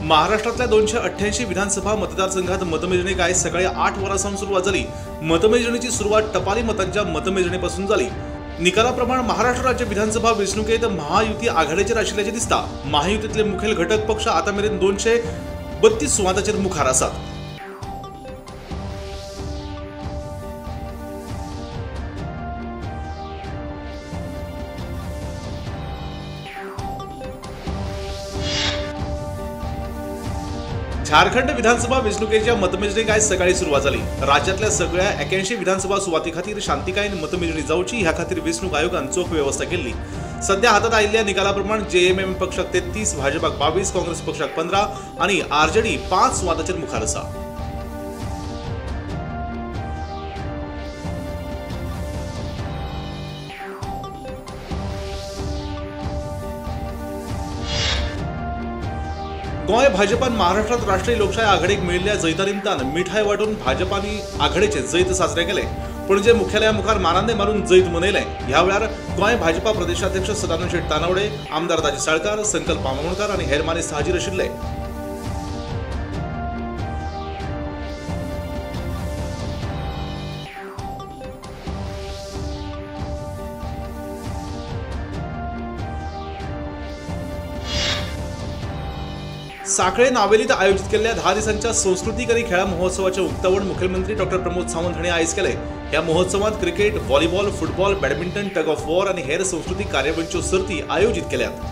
महाराष्ट्रातल्या 288 विधानसभा मतदारसंघात मतमेजणीक आयज सकाळी 8 वरां सावन सुरवात जाली. मतमेजणीची सुरवात टपाली मतांच्या मतमेजणीपासून जाली. निकालाप्रमाण महाराष्ट्र राज्य विधानसभा वेंचणुकेत महायुती आघाडीचेर आशिल्ल्याचें दिसता. महायुतीतले मुखेल घटक पक्ष आतां मेरेन 232 सुवातांचेर मुखार आसात. झारखंड विधानसभा वेंचणुकेच्या मतमेजणीक आयज सकाळी सुरवात जाली. राज्यातल्या सगळ्या 81 विधानसभा सुवाती खातीर शांतिकायेन मतमेजणी जावची ह्या खातीर वेंचणूक आयोगान चोख वेवस्था केल्ली. सध्या हातात आयिल्ल्या निकाला प्रमाण जेएमएम पक्षाक 33, भाजपाक 22, काँग्रेस पक्षाक 15 आनी आरजेडी 5 सुवातांचेर मुखार आसा. गोंय भाजपान महाराष्ट्रात राष्ट्रीय लोकशाय आघाडीक मेळिल्ल्या जैता निमतान मिठाय वांटून भाजपानी आघाडीचे जैत साजरे केले. पणजे मुख्यालया मुखार मारांदे मारून जैत मनयलें. ह्या वेळार गोंय भाजपा प्रदेशाध्यक्ष सदानंद शेट तानावडे, आमदार दाजी साळकार, संकल्प आमोणकार आनी हेर मानेस्त हाजीर आशिल्ले. साखळे नावेलीत आयोजित केल्ल्या 10 दिसांच्या सांस्कृतीक आनी खेळां महोत्सवाचें उक्तावण मुखेलमंत्री डॉ. प्रमोद सावंत हांणी आयज केलें. ह्या महोत्सवांत cricket, volleyball, football, badminton, tug of war आनी हेर सांस्कृतीक कार्यावळींच्यो सर्ती आयोजीत केल्यात.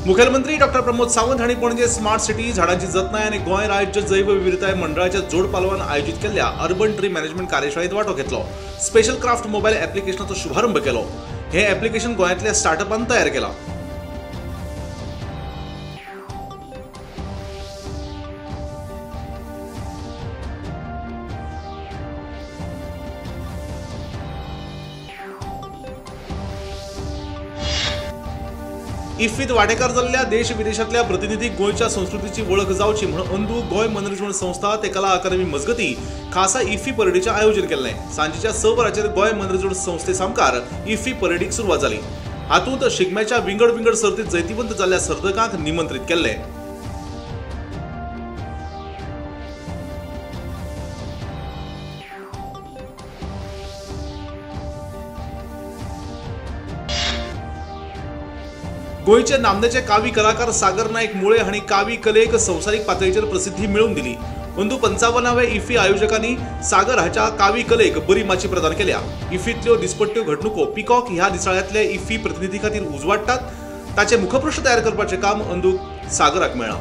मुखेलमंत्री डॉ. प्रमोद सावंत हांणी पणजे स्मार्ट सिटी, झाडांची जतनाय आनी गोंय राज्य जैवविविधताय मंडळाच्या जोड पालवान आयोजीत केल्ल्या अर्बन ट्री मॅनेजमेंट कार्यशाळेत वांटो घेतलो. स्पेशल क्राफ्ट मोबायल ऍप्लिकेशनाचो शुभारंभ केलो. हे ऍप्लिकेशन गोंयांतल्या स्टार्टअपान तयार केलां. इफ्फीत वांटेकार जाल्ल्या देश विदेशांतल्या प्रतिनिधीक गोंयच्या संस्कृतीची वळख जावची म्हणून अंदू गोंय मनरिजवण संस्था ते कला अकादमी मजगती खासा इफ्फी परेडीचें आयोजन केल्लें. सांजेच्या 6 वरांचेर गोंय मनरिजवण संस्थे सामकार इफ्फी परेडीक सुरवात जाली. हातूंत शिगम्याच्या विंगड विंगड सर्तीत जैतिवंत जाल्ल्या सर्तकांक निमंत्रीत केल्ले. गोंयचे नामनेचे कावी कलाकार सागर नाईक मुळे हांणी कावी कलेक संवसारीक पातळीचेर प्रसिद्धी मेळोवन दिली. अंदू 55व्या इफ्फी आयोजकांनी सागर हाच्या कावी कलेक बरी माची प्रदान केल्या. इफ्फींतल्यो दिसपट्ट्यो घडणुको पिकॉक ह्या दिसाळ्यांतले इफ्फी प्रतिनिधी खातीर उजवाडटात. ताचें मुखपृष्ठ तयार करपाचें काम अंदू सागराक मेळ्ळां.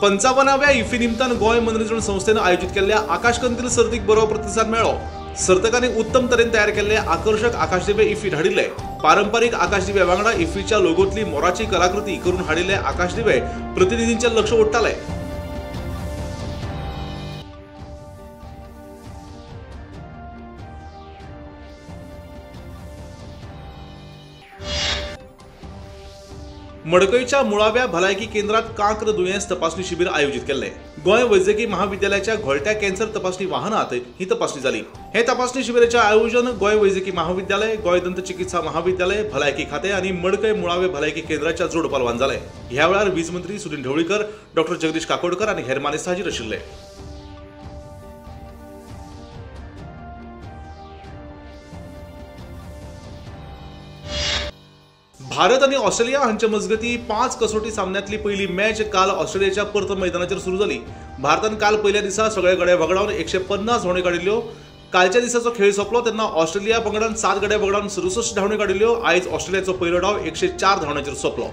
पंचावनाव्या इफ्फी निमतान गोंय मनरिजवण संस्थेन आयोजीत केल्ल्या आकाशकंदील सर्तीक बरो प्रतिसाद मेळ्ळो. सर्तकांनी उत्तम तरेन तयार केल्ले आकर्शक आकाशदिवे इफ्फीत हाडिल्ले. पारंपारीक आकाशदिव्या वांगडा इफ्फीच्या लोगोंतली मोराची कलाकृती करून हाडिल्ले आकाशदिवे प्रतिनिधींचें लक्ष ओडटाले. मडकयच्या मुळाव्या भलायकी केंद्रात कांक्र दुयेंस तपासणी शिबीर आयोजित केल्लें. गोंय वैजकी महाविद्यालयाच्या घोळट्या कॅन्सर तपासणी वाहनात ही तपासणी जाली. हे तपासणी शिबिराचें आयोजन गोंय वैजकी महाविद्यालय, गोंय दंत चिकित्सा महाविद्यालय, भलायकी खातें आनी मडकय मुळावे भलायकी केंद्राच्या जोड पालवान जालें. ह्या वेळार वीज मंत्री सुदिन ढवळीकर, डॉ. जगदीश काकोडकर आनी हेर मानेस्त हाजीर आशिल्ले. भारत आनी ऑस्ट्रेलिया हांचे मजगती 5 कसोटी सामन्यांतली पयली मॅच काल ऑस्ट्रेलियाच्या पर्थ मैदानाचेर सुरू जाली. भारतान काल पयल्या दिसा सगळे गडे वगडावन 150 धांवड्यो काडिल्ल्यो. कालच्या दिसाचो खेळ सोंपलो तेन्ना ऑस्ट्रेलिया पंगडान 7 गडे वगडावन 67 धांवड्यो काडिल्ल्यो. आयज ऑस्ट्रेलियाचो पयलो डाव 104 धांवड्यांचेर सोंपलो.